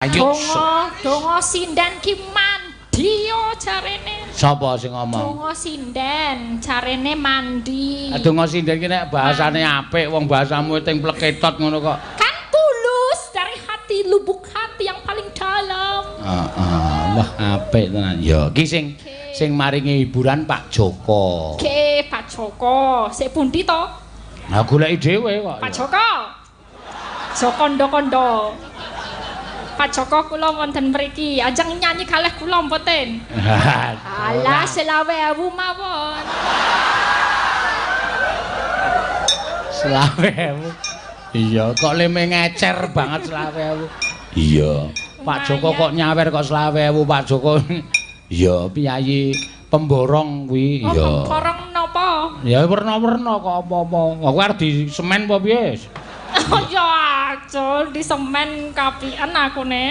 Ayo. Donga sinden ki mandi yo jarene. Sapa sing ngomong? Donga sinden jarene mandi. Donga sinden ki nek bahasane apik, wong bahasamu ting pleketot ngono kok. Kan tulus dari hati, lubuk hati yang paling dalam. Heeh, wah apik tenan. Ya, ki sing sing maringi hiburan Pak Joko. Oke, Pak Joko. Sik pundi to? Nah, goleki dhewe kok. Pak Joko. Jokondo-kondo. Pak Joko kula wonten mriki, ajeng nyanyi kalih kula mboten? Alah, 25.000 mawon. 25.000. Iya, kok leme ngecer banget 25.000. Iya. Pak Joko kok nyawer kok 25.000 Pak Joko. Iya, piyayi pemborong kuwi. Oh, iya. Pemborong napa? Ya werna-werna kok apa-apa. Aku arep di semen apa piye? Oh ya aja di semen kapian aku ne.